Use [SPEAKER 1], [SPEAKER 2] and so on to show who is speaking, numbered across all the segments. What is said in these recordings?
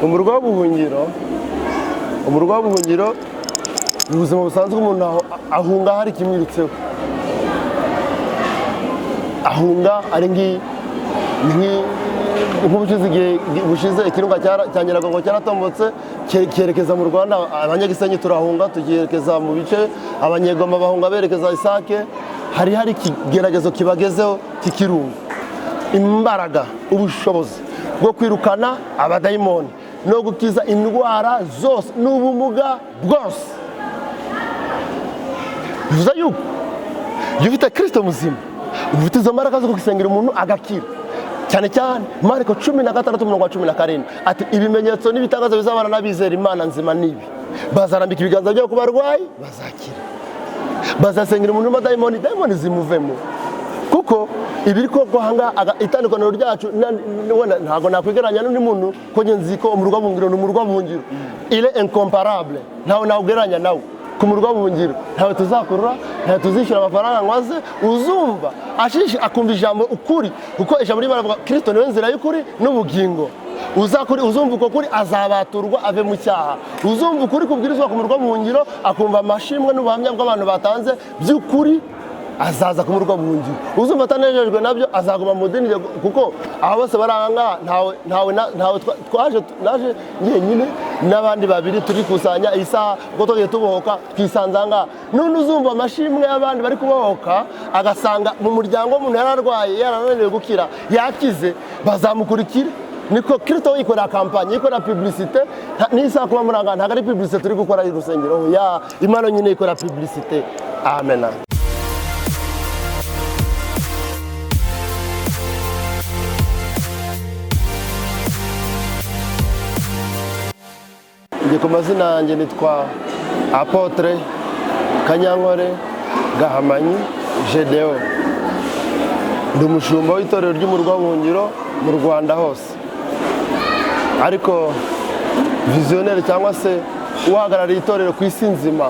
[SPEAKER 1] Umurwa w'ubuhungiro, umurwa w'ubuhungiro mu buzima busanzwe umuntu ahunga hari ikimwirutseho, ahunga ari nk'ubushize, igihe bushize ikirunga cya Nyiragongo cyaratombotse cyerekeza mu Rwanda, abanyagisenyi turahunga tukerekeza mu bice, abanyegoma bahunga berekeza Isake. Hari ikigeragezo kibagezeho cy'ikirunga. Imbaraga, ubushobozi bwo kwirukana abadayimoni no gukiza indwara zose n'ubumuga bwose. Bivuze yuko iyo ufite Kirisito muzima, uba ufite izo mbaraga zo gusengera umuntu agakira. Cyane cyane Mariko 16 umurongo wa 17, ati: "Ibimenyetso n'ibitangaza bizabana n'abizera Imana nzima nibi: bazarambika ibiganza byabo ku barwayi bazakira, bazasengera umuntu w'amadayimoni, dayimoni zimuvemo." Kuko ibiri koko ahangaha, itandukaniro ryacu wenda ntabwo nakwigereranya n'undi muntu, ko njye nzi ko umurwa buhungiro ni umurwa buhungiro, il est incomparable, ntawe nawugereranya nawe. Ku murwa buhungiro ntawe tuzakurura, ntawe tuzishyura amafaranga ngo aze. Uzumva ashishi akumva ijambo ukuri, kuko ijambo ry'Imana rivuga Kristo niwe nzira y'ukuri n'ubugingo. Uzakuri, uzumva uko kuri azabaturwa ave mu cyaha. Uzumva ukuri kubwirizwa ku murwa buhungiro, akumva amashimwe n'ubuhamya bw'abantu batanze by'ukuri, azaza ku murwa buhungiro. Uzumva atanejejwe nabyo azaguma mu dini, kuko aba bose bari aha ngaha ntawe twaje, naje njyenyine n'abandi babiri turikusanya. Isaha uko twagiye tubohoka twisanze aha ngaha. None uzumva amashimwe y'abandi bari kubohoka, agasanga mu muryango w'umuntu yararwaye, yarananiwe gukira, yakize, bazamukurikira. Niko Kristo yikorera campagne, yikorera publicité. N'isaha kuba muri aha ngaha ntabwo ari publicité turi gukora y'urusengero ya Imana nyine yikorera publicité. Amen. Njye ku mazina yanjye nitwa Apôtre Kanyankore Gahamanyi Gedeo, ndi umushumba w'itorero ry'umurwa w'ubuhungiro mu Rwanda hose, ariko visionnaire cyangwa se uhagarariye itorero ku isi nzima,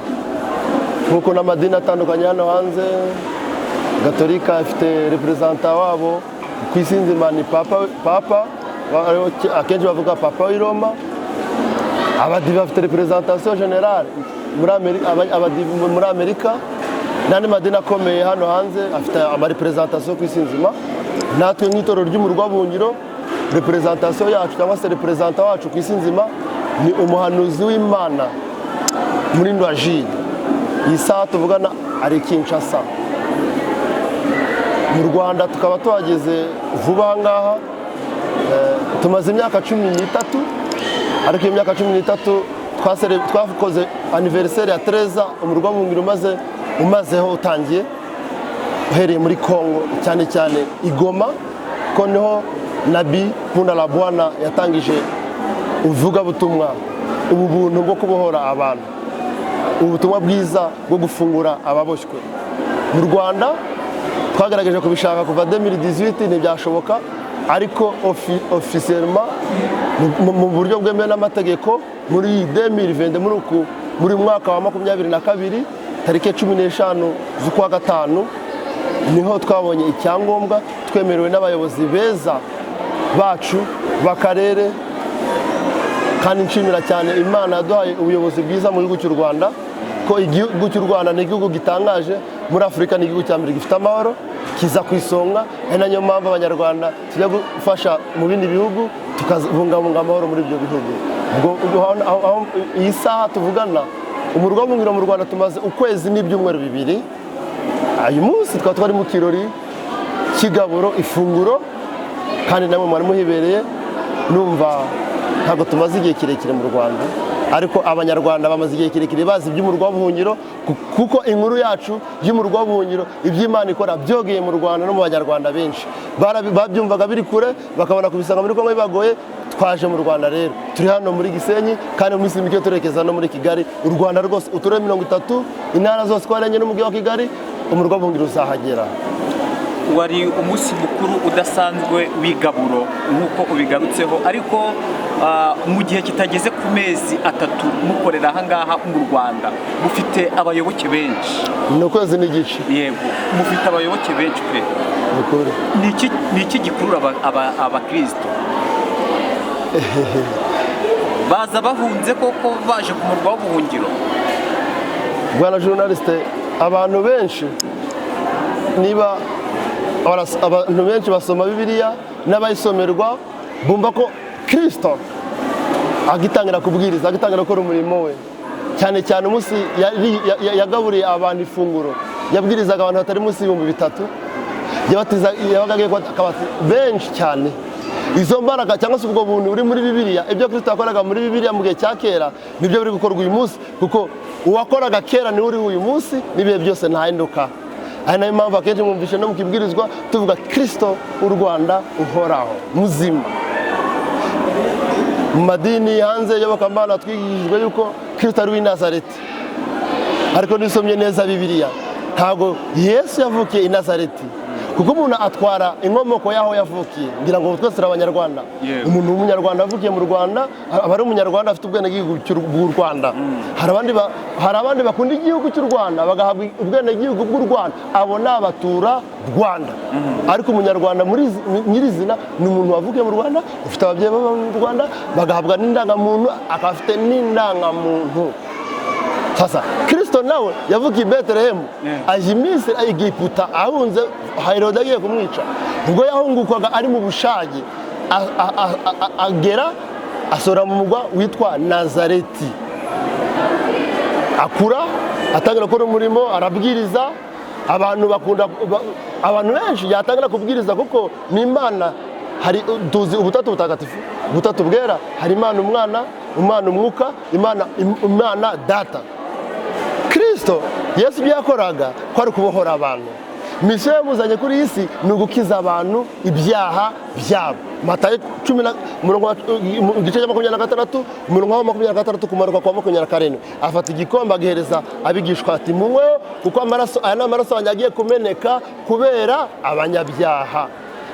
[SPEAKER 1] nk'uko n'amadini atandukanye hano hanze, Gatolika ifite représentant wabo ku isi nzima, ni papa. Papa akenshi bavuga Papa w'i Roma. Abadive bafite représentation générale muri Amerika, abadive muri Amerika n'andi madini akomeye hano hanze afite amareprésentation ku isi nzima. Natwe nk'itorero ry'umurwa w'ubuhungiro, représentation yacu cyangwa se représentant wacu ku isi nzima ni umuhanuzi w'Imana muri Ndwajide. Iyi saha tuvugana ari Kinshasa. Mu Rwanda tukaba tuhageze vuba aha ngaha. Tumaze imyaka 13, ariko iyo myaka 13 twakoze anniversaire ya 13 umurwa w'ubuhungiro umazeho utangiye, uhereye muri Congo, cyane cyane i Goma, ko niho Nabi Punda la Bwana yatangije uvugabutumwa, ubu buntu bwo kubohora abantu, ubutumwa bwiza bwo gufungura ababoshywe. Mu Rwanda twagerageje kubishaka kuva 2018, ntibyashoboka, ariko officiellement, mu buryo bwemewe n'amategeko, muri 2020, muri mwaka wa 22, tariki 15 z'ukwa gatanu, niho twabonye icyangombwa, twemerewe n'abayobozi beza bacu b'akarere. Kandi nshimira cyane Imana yaduhaye ubuyobozi bwiza mu gihugu cy'u Rwanda, ko igihugu cy'u Rwanda ni igihugu gitangaje muri Afurika, ni igihugu cya mbere gifite amahoro, kiza ku isonga. Ari nayo mpamvu Abanyarwanda tujya gufasha mu bindi bihugu, tukabungabunga amahoro muri ibyo bihugu. Ubwo iyi saha tuvugana, umurwa w'ubuhungiro mu Rwanda tumaze ukwezi n'ibyumweru 2. Uyu munsi tukaba twari mu kirori cy'igaburo, ifunguro, kandi namwe mwari muhibereye. Numva ntabwo tumaze igihe kirekire mu Rwanda, ariko Abanyarwanda bamaze igihe kirekire bazi iby'umurwa w'ubuhungiro, kuko inkuru yacu y'umurwa w'ubuhungiro, iby'Imana ikora byogeye mu Rwanda no mu Banyarwanda benshi. Babyumvaga biri kure, bakabona kubisanga muri Kongo bibagoye. Twaje mu Rwanda rero, turi hano muri Gisenyi, kandi mu minsi mike turekeza no muri Kigali. U Rwanda rwose, uturere 30, intara zose twarenge n'umujyi wa Kigali, umurwa w'ubuhungiro uzahagera.
[SPEAKER 2] Wari umunsi mukuru udasanzwe w'igaburo nk'uko ubigarutseho, ariko mu gihe kitageze ku mezi 3 mukorera aha ngaha mu Rwanda, mufite abayoboke benshi.
[SPEAKER 1] Ni ukwezi n'igice.
[SPEAKER 2] Yego, mufite abayoboke benshi pe.
[SPEAKER 1] Ni ukuri.
[SPEAKER 2] Ni iki gikurura abakristo? Baza bahunze koko, baje ku murwa w'ubuhungiro?
[SPEAKER 1] Bwana journaliste, abantu benshi, niba abantu benshi basoma Bibiliya n'abayisomerwa, bumva ko Kirisito agitangira kubwiriza, agitangira gukora umurimo we, cyane cyane umunsi yagaburiye abantu ifunguro, yabwirizaga abantu batari munsi y'3000, yabaga agiye akabatiza benshi cyane. Izo mbaraga cyangwa se ubwo buntu buri muri Bibiliya, ibyo Kirisito yakoraga muri Bibiliya mu gihe cya kera, nibyo biri gukorwa uyu munsi, kuko uwakoraga kera niwe uriho uyu munsi n'ibihe byose, ntahinduka. Ari nayo mpamvu akenshi mwumvishe no mu kibwirizwa tuvuga Kirisito w'u Rwanda uhoraho muzima. Mu madini hanze y'Iyobokamana twigishijwe yuko Kirisito ari uw'i Nazareti, ariko nisomye neza Bibiliya, ntabwo Yesu yavukiye i Nazareti, kuko umuntu atwara inkomoko y'aho yavukiye. Ngira ngo twese turi Abanyarwanda. Umuntu w'Umunyarwanda avukiye mu Rwanda aba ari Umunyarwanda, afite ubwenegihugu bw'u Rwanda. Hari abandi bakunda igihugu cy'u Rwanda bagahabwa ubwenegihugu bw'u Rwanda, abo ni abatura Rwanda. Ariko Umunyarwanda muri nyirizina ni umuntu wavukiye mu Rwanda, ufite ababyeyi baba mu Rwanda, bagahabwa n'indangamuntu, akaba afite n'indangamuntu. Sasa Kristo nawe yavukiye i Betelehemu, aje iminsi Egiputa ahunze Herode agiye kumwica. Ubwo yahungukwaga ari mu bushage, agera asora mu mugwa witwa Nazareti, akura, atangira gukora umurimo, arabwiriza. Abantu bakunda abantu benshi yatangira kubwiriza, kuko ni Imana. Hari tuzi ubutatu butagatifu, ubutatu bwera: hari Imana Umwana, Imana Umwuka, Imana Data. Kristo Yesu ibyo yakoraga ko ari ukubohora abantu. Mission yamuzanye kuri iyi si ni ugukiza abantu ibyaha byabo. Matayo cumi na umurongo mu gice cya 26, umurongo wa 26 kumanuka kwa 27. Afata igikombe, agihereza abigishwa, ati: "Munyweho, kuko amaraso aya ni amaraso yanjye agiye kumeneka kubera abanyabyaha."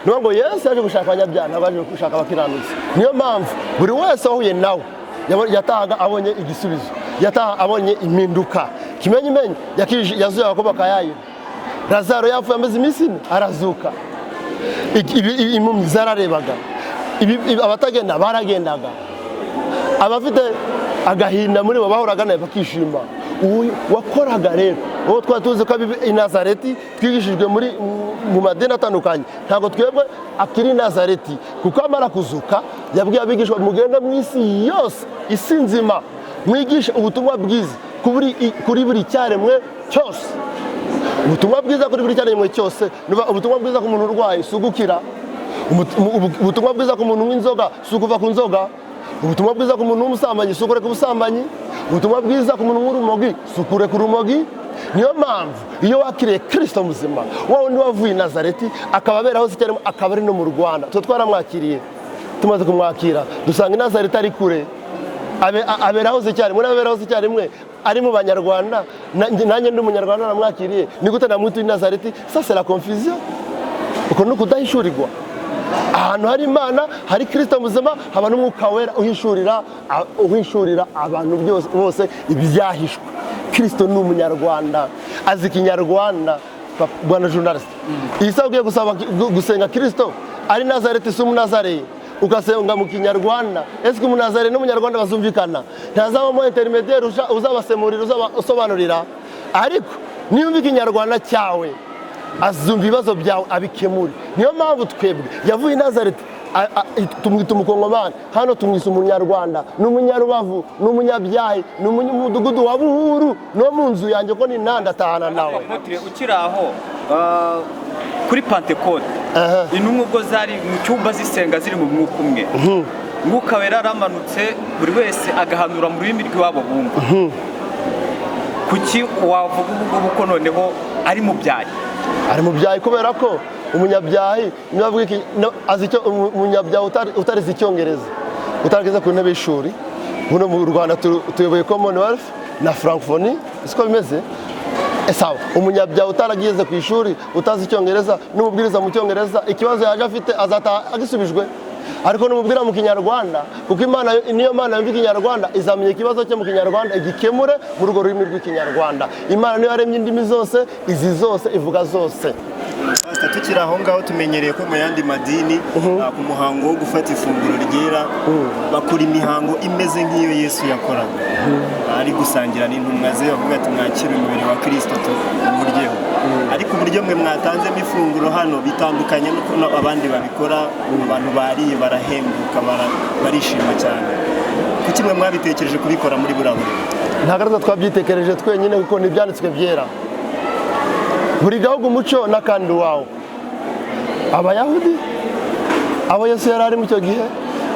[SPEAKER 1] Ni ngo Yesu yaje gushaka abanyabyaha, ntabwo yaje gushaka abakiranutsi. Niyo mpamvu buri wese wahuye nawe yatahaga abonye igisubizo, yataha abonye impinduka. Kimenyimenyi yazuye agakobwa ka Yayiro. Lazaro yapfuye amaze iminsi 4, arazuka. Impumyi zararebaga, abatagenda baragendaga, abafite agahinda muri bo bahoraga nawe bakishima. Uyu wakoraga rero, uwo twari tuzi ko i Nazareti, twigishijwe muri mu madini atandukanye, ntabwo twebwe akiri i Nazareti, kuko amara kuzuka yabwiye abigishwa: "Mugende mu isi yose, isi nzima, mwigishe ubutumwa bwiza kuri buri cyaremwe cyose." Ubutumwa bwiza kuri buri cyaremwe cyose. Ubutumwa bwiza ku muntu urwaye si ugukira. Ubutumwa bwiza ku muntu unywa inzoga si ukuva ku nzoga. Ubutumwa bwiza ku muntu w'umusambanyi si ukureka ubusambanyi. Ubutumwa bwiza ku muntu w'urumogi si ukureka urumogi. Niyo mpamvu iyo wakiriye Kirisito muzima, wa wundi wavuye i Nazareti, akaba abera hose icyarimwe, akaba ari no mu Rwanda, tuba twaramwakiriye. Tumaze kumwakira, dusanga i Nazareti ari kure. Abera hose icyarimwe, n'abera hose icyarimwe ari mu Banyarwanda. Nanjye ndi Umunyarwanda, namwakiriye, ni gute namwita i Nazareti? Ça, c'est la confusion. Uko ni ukudahishurirwa. Ahantu hari Imana, hari Kirisito muzima, haba n'Umwuka Wera uhishurira abantu byose bose ibyahishwe. Kirisito ni Umunyarwanda, azi Ikinyarwanda. Bwana journaliste, iyi saha ugiye gusaba gusenga, Kirisito ari Nazareti, si Umunazareye, ugasenga mu Kinyarwanda, ese Umunazareye n'Umunyarwanda bazumvikana? Ntazabamo intermédiaire uzabasemurira, uzabasobanurira. Ariko niyumva Ikinyarwanda cyawe, azumva ibibazo byawe, abikemure. Niyo mpamvu twebwe yavuye i Nazareti, tumwita Umukongomani, hano tumwise Umunyarwanda. Ni Umunyarubavu, ni Umunyabyahi, ni umunyamudugudu wa Buhuru, no mu nzu yanjye ko ni nanda atahana nawe.
[SPEAKER 2] Apôtre, ukiri aho, kuri Pantekote, intumwa ubwo zari mu cyumba zisenga, ziri mu mwuka umwe, Mwuka Wera yaramanutse, buri wese agahanura mu rurimi rw'iwabo bumva. Kuki wavuga ubu ngubu ko noneho ari mu byahi?
[SPEAKER 1] Ari mu byahi kubera ko umunyabyahi niba avuga azi icyo umunyabyahi utarize Icyongereza, utarageze ku ntebe y'ishuri. Buno mu Rwanda tuyoboye Commonwealth na Francophonie, siko bimeze? Sawa, umunyabyaha utarageze ku ishuri, utazi Icyongereza, n'umubwiriza mu Cyongereza, ikibazo yaje afite azataha agisubijwe. Ariko numubwira mu Kinyarwanda, kuko Imana niyo Mana yumva Ikinyarwanda, izamenya ikibazo cye mu Kinyarwanda, igikemure muri urwo rurimi rw'Ikinyarwanda. Imana niyo yaremye indimi zose, izi zose, ivuga zose.
[SPEAKER 3] Pastor, tukiri aho ngaho, tumenyereye ko mu yandi madini, ku muhango wo gufata ifunguro ryera, bakora imihango imeze nk'iyo Yesu yakoraga ari gusangira n'intumwa ze, bavuga ati: "Mwakire umubiri wa Kirisito tumuryeho." Ariko uburyo mwe mwatanzemo ifunguro hano bitandukanye n'uko abandi babikora. Abantu bariye barahembuka, barishima cyane. Kuki mwe mwabitekereje kubikora muri buriya buryo?
[SPEAKER 1] Ntabwo ari twe twabyitekereje twenyine, kuko ni ibyanditswe byera. Buri gahugu umuco n'akandi wawo. Abayahudi, abo Yesu yari ari mu icyo gihe,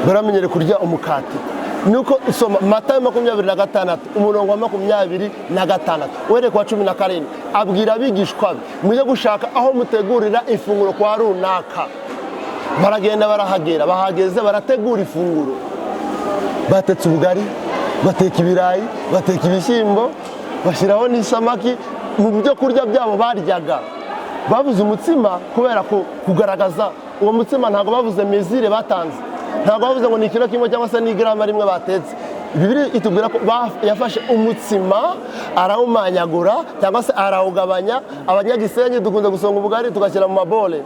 [SPEAKER 1] baramenyere kurya umukati. Nuko usoma Matayo 26, umurongo wa 26 uhereye ku wa 17, abwira abigishwa be: "Mujye gushaka aho mutegurira ifunguro kwa runaka." Baragenda, barahagera, bahageze barategura ifunguro, batetse ubugari, bateka ibirayi, bateka ibishyimbo, bashyiraho n'isamaki mu byo kurya byabo baryaga. Babuze umutsima kubera kugaragaza uwo mutsima. Ntabwo bavuze mesure batanze, ntabwo bavuze ngo ni ikiro kimwe cyangwa se ni igarama rimwe batetse. Bibiliya itubwira ko yafashe umutsima arawumanyagura cyangwa se arawugabanya. Abanyagisenyi dukunze gusonga ubugari tugashyira mu mabole,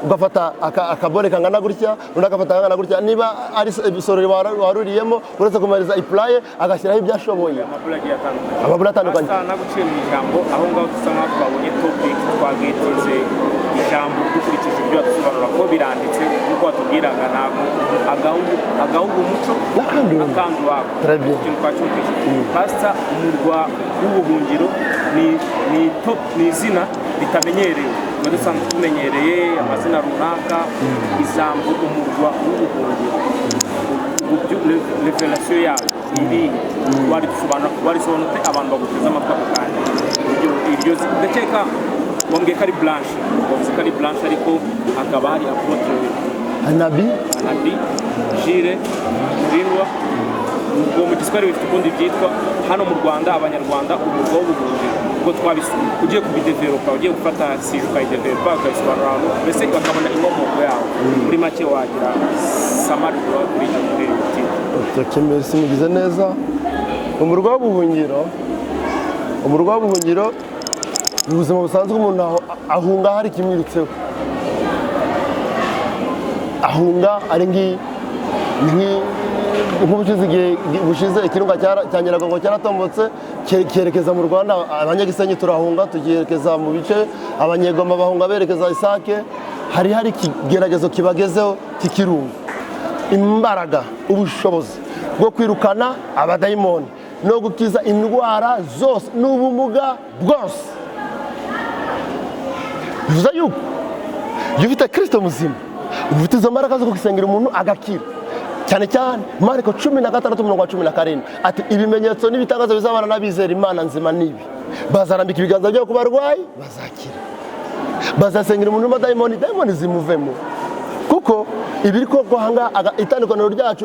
[SPEAKER 1] ugafata akabole kangana gutya, undi agafata kangana gutya. Niba ari isorori waruriyemo, uretse kumariza ipuraye, agashyiraho ibyo ashoboye.
[SPEAKER 4] Amakuru agiye atandukanye.
[SPEAKER 1] Amabure atandukanye.
[SPEAKER 4] Pastor, naguciye mu ijambo aho ngaho, dusa nkaho twabonye topic, twagetinze ijambo dukurikije ibyo wadusobanura, ko biranditse nk'uko watubwiraga, ntabwo agahugu umuco
[SPEAKER 1] n'akandi uwabo.
[SPEAKER 4] N'akandi uwabo.
[SPEAKER 1] Très bien.
[SPEAKER 4] Ikintu twacyumvise. Pastor, umurwa w'ubuhungiro ni top, ni izina ritamenyerewe. Tuba dusanzwe tumenyereye amazina runaka. Ijambo umurwa w'ubuhungiro, révélation yayo iri warisobanura abantu baguteze amatwi ako kanya? Ndakeka wambwiye ko ari branche, wavuze ko ari branche, ariko hakaba hari apôtre
[SPEAKER 1] Nabi.
[SPEAKER 4] Nabi Jire Murindwa. Ubwo mu Giswahili bifite ukundi byitwa. Hano mu Rwanda, Abanyarwanda, umurwa w'ubuhungiro, ubwo ugiye kubidevelopa, ugiye gufata sujet ukayidevelopa, ukayisobanura ahantu mbese bakabona inkomoko yawo, muri make wagira summary kuri icyo, kuri iyo titre?
[SPEAKER 1] Ok, merci, mugize neza. Umurwa w'ubuhungiro, umurwa w'ubuhungiro ni ubuzima busanzwe. Umuntu ahunga hari ikimwirutseho, ahunga ari nk'ubushize, igihe bushize ikirunga cya Nyiragongo cyaratombotse cyerekeza mu Rwanda. Abanyagisenyi turahunga tukerekeza mu bice, Abanyegoma bahunga berekeza Isake. Hari ikigeragezo kibagezeho cy'ikirunga. Imbaraga, ubushobozi bwo kwirukana abadayimoni no gukiza indwara zose n'ubumuga bwose. Bivuze yuko iyo ufite Kirisito muzima, uba ufite izo mbaraga zo gusengera umuntu agakira. Cyane cyane Mariko 16, umurongo wa 17, ati: "Ibimenyetso n'ibitangaza bizabana n'abizera Imana nzima nibi: bazarambika ibiganza byabo ku barwayi bazakira, bazasengera umuntu w'amadayimoni, dayimoni zimuvemo." Kuko ibiri koko ahangaha, itandukaniro ryacu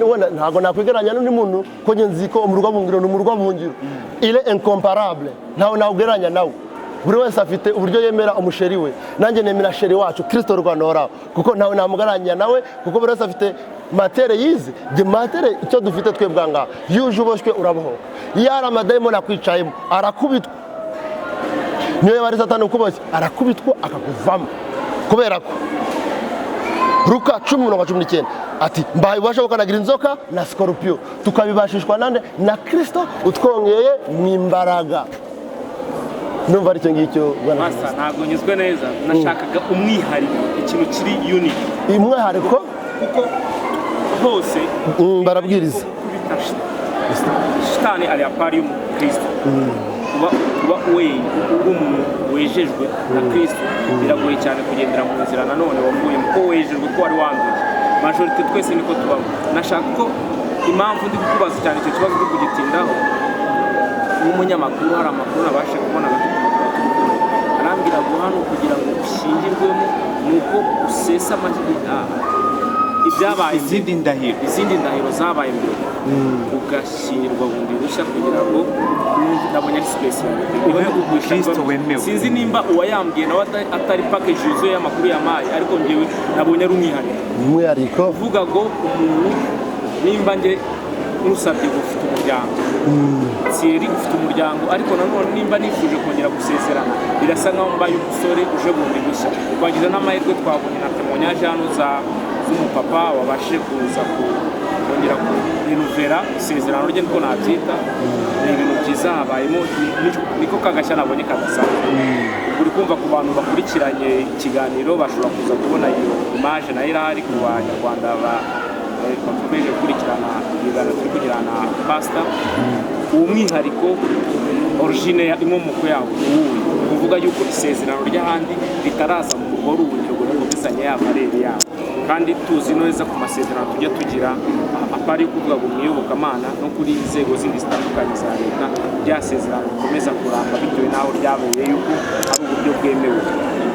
[SPEAKER 1] wenda ntabwo nakwigereranya n'undi muntu, ko njye nzi ko umurwa buhungiro ni umurwa buhungiro, il est incomparable, ntawe nawugereranya nawe. Buri wese afite uburyo yemera umuchéri we. Nanjye nemera chéri wacu Kirisito Rwanda, kuko ntawe namugaranya nawe, kuko buri wese afite matière yize. Jye matière icyo dufite twebwe ahangaha, iyo uje uboshywe urabohoka. Iyo hari amadayimoni akwicayemo arakubitwa, niyo yaba ari Satani ukuboshye arakubitwa akakuvamo, kubera ko Luka 10:19 ati: "Mbahaye ububasha bwo gukanagira inzoka na sikorupiyo." Tukabibashishwa nande? Na Kirisito utwongeye mu imbaraga. Ndumva ari icyo ngicyo, bwana.
[SPEAKER 4] Masa, ntabwo nyuzwe neza. Nashakaga umwihariko, ikintu kiri unique.
[SPEAKER 1] Umwihariko?
[SPEAKER 4] Kuko hose
[SPEAKER 1] Barabwiriza.
[SPEAKER 4] Kubita shitani ari à part y'umukristo. Kuba we uri umuntu wejejwe na Kristo, biragoye cyane kugendera mu nzira nanone wavuyemo, ko wejejwe, ko wari wanduye. Majorité twese niko tubamo. Nashaka ko, impamvu ndi kukubaza cyane icyo kibazo, ndi kugitindaho nk'umunyamakuru, hari amakuru nabashe kubona gato, arambwira ngo hano kugira ngo ushyingirwemo ni uko usesa ibyabaye,
[SPEAKER 2] izindi ndahiro.
[SPEAKER 4] Izindi ndahiro zabaye mbere, ugashyingirwa bundi bushya kugira ngo nabonye ari special.
[SPEAKER 2] Ube umukristo wemewe.
[SPEAKER 4] Sinzi nimba uwayambwiye nawe atari package yuzuye y'amakuru yamaye, ariko njyewe nabonye ari umwihariko.
[SPEAKER 1] Umwihariko.
[SPEAKER 4] Uvuga ngo umuntu nimba njye Nusabye ngo ufite umuryango, Thierry, ufite umuryango, ariko nanone nimba nifuje kongera gusezerana, birasa nkaho mbaye umusore uje bundi bushya. Twagize n'amahirwe, twabonye na témoignage hano za z'umupapa wabashije kuza kongera kurenuvera isezerano rye, niko nabyita. Ni ibintu byiza habayemo, niko kagashya nabonye kadasanzwe. Uri kumva, ku bantu bakurikiranye ikiganiro bashobora kuza kubona iyo image, nayo irahari ku Banyarwanda bakomeje gukurikirana ibiganiro turi kugirana na pasita. Uwo mwihariko, origine ya inkomoko yawo ni uwuhe? Ni ukuvuga yuko isezerano ry'ahandi ritaraza mu murwa w'ubuhungiro ngo rikomezanye ya valeur yabo, kandi tuzi neza ku masezerano tujya tugira, à part yo kuvuga ngo mu iyobokamana no kuri inzego zindi zitandukanye za leta, rya sezerano rikomeza kuramba bitewe n'aho ryabereye, yuko ari uburyo bwemewe.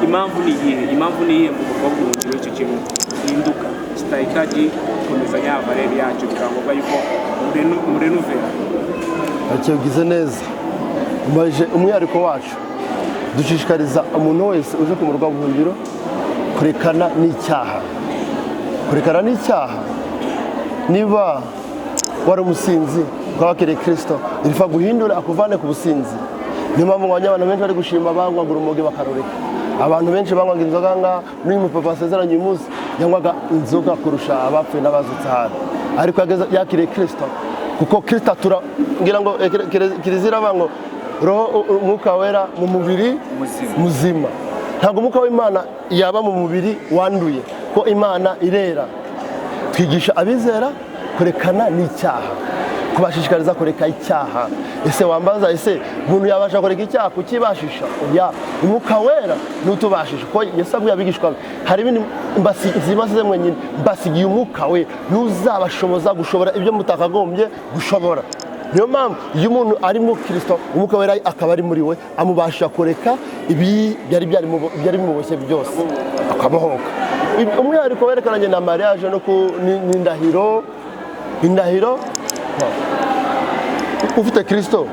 [SPEAKER 4] Impamvu ni iyihe? Impamvu ni iyihe mu murwa w'ubuhungiro icyo kintu gihinduka, kitahita gikomeza ya valeur yacyo, bikaba ngombwa yuko murenuvera?
[SPEAKER 1] Ugize neza, umbajije umwihariko wacu. Dushishikariza umuntu wese uje ku murwa w'ubuhungiro kurekana n'icyaha, kurekana n'icyaha. Niba wari umusinzi ukaba wakiriye Kirisito, irifa guhindura akuvane ku businzi. Niyo mpamvu ngo abantu benshi bari gushima banywaga urumogi bakarureka. Abantu benshi banywaga inzoga, nka n'uyu mupapa wasezeranye uyu munsi, yanywaga inzoga kurusha abapfuye n'abazutse hano, ariko yakiriye Kirisito, kuko Kirisito atura, ngira ngo kiliziya iravuga ngo roho, umwuka wera mu mubiri
[SPEAKER 2] muzima.
[SPEAKER 1] Muzima. Ntabwo umwuka w'Imana yaba mu mubiri wanduye, ko Imana irera. Twigisha abizera kurekana n'icyaha, kubashishikariza kureka icyaha. Ese wambaza, ese umuntu yabasha kureka icyaha? Kukibashisha? Oya, Umwuka Wera nutubashisha, kuko Yesu abwiye abigishwa be, hari ibindi mbasize mwenyine, mbasigiye Umwuka We ntuzabashoboza gushobora ibyo mutakagombye gushobora. Niyo mpamvu iyo umuntu ari mu Kirisito, Umwuka Wera akaba ari muri we, amubasha kureka ibi byari bimuboshye byose, akabohoka. Umwihariko werekananye na mariage no n'indahiro, indahiro, ufite Kirisito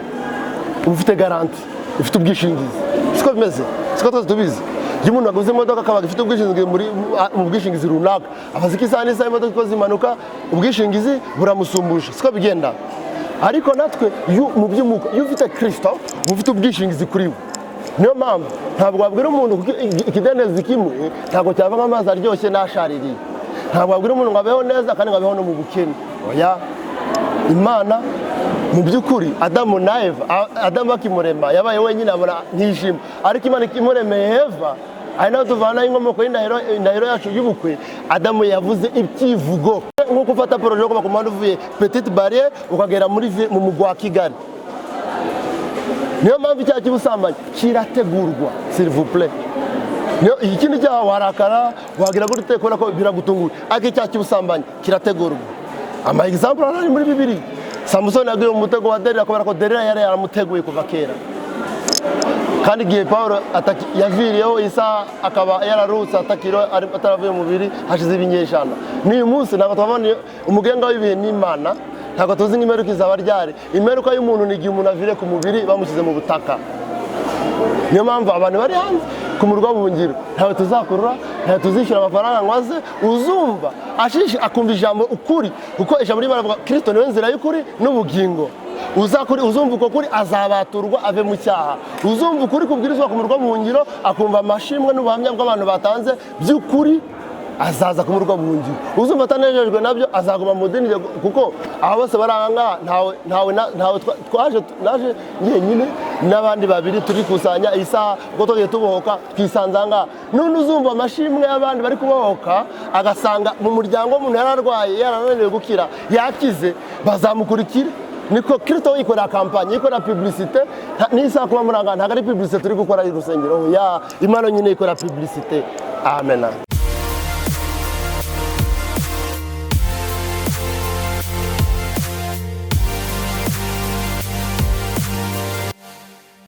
[SPEAKER 1] uba ufite garantie, ufite ubwishingizi. Siko bimeze? Siko twese tubizi? Iyo umuntu aguze imodoka akaba ifite ubwishingizi mu bwishingizi runaka, abazi ko isaha n'isaha imodoka ikoze impanuka, ubwishingizi buramusumbusha. Siko bigenda? Ariko natwe mu by'umwuka, iyo ufite Kirisito uba ufite ubwishingizi kuri we. Niyo mpamvu ntabwo wabwira umuntu, kuko ikidendezi kimwe ntabwo cyavamo amazi aryoshye n'ashaririye. Ntabwo wabwira umuntu ngo abeho neza kandi ngo abeho no mu bukene. Oya. Imana mu by'ukuri, Adamu na Eva, Adamu akimurema yabaye wenyine, abona ntishima, ariko Imana imuremeye Eva, ari naho tuvanaho inkomoko y'indahiro, indahiro yacu y'ubukwe. Adamu yavuze ibyivugo nk'uko ufata projet yo kuva ku muhanda uvuye Petite Barrière ukagera mu mugwa wa Kigali. Niyo mpamvu icyaha cy'ubusambanyi kirategurwa, s'il vous plaît. Niyo ikindi cyaha warakara, wagira gute, kubera ko biragutunguye, ariko icyaha cy'ubusambanyi kirategurwa. Ama example arahari muri Bibiliya. Samusoni yaguye mu mutego wa Delila kubera ko Delila yari yaramuteguye kuva kera. Kandi igihe Paul yaviriyeho isaha akaba yararutse atakiriho, ataravuye mu mubiri, hashize ibinyejana. N'uyu munsi ntabwo twabona umugenga w'ibihe n'Imana, ntabwo tuzi nk'imperuka izaba ryari. Imperuka y'umuntu ni igihe umuntu aviriye ku mubiri bamushyize mu butaka. Niyo mpamvu abantu bari hanze ku murwa w'ubuhungiro ntawe tuzakurura, ntawe tuzishyura amafaranga ngo aze. Uzumva ashishi akumva ijambo ukuri, kuko ijambo ry'Imana rivuga Kirisito niwe nzira y'ukuri n'ubugingo. Uzakuri, uzumva uko kuri azabaturwa ave mu cyaha. Uzumva ukuri kubwirizwa ku murwa w'ubuhungiro, akumva amashimwe n'ubuhamya bw'abantu batanze by'ukuri, azaza ku murwa w'ubuhungiro. Uzumva atanejejwe nabyo azaguma mu dini, kuko aba bose bari aha ngaha ntawe twaje, naje njyenyine n'abandi babiri turikusanya isaha ubwo twagiye tubohoka, twisanze aha ngaha. None uzumva amashimwe y'abandi bari kubohoka, agasanga mu muryango w'umuntu yararwaye, yarananiwe gukira, yakize, bazamukurikira. Niko Kirisito yikorera campagne, yikorera publicité. N'isaha kuba muri aha ngaha ntabwo ari publicité turi gukora y'urusengero. Ya Imana nyine yikorera publicité. Amen.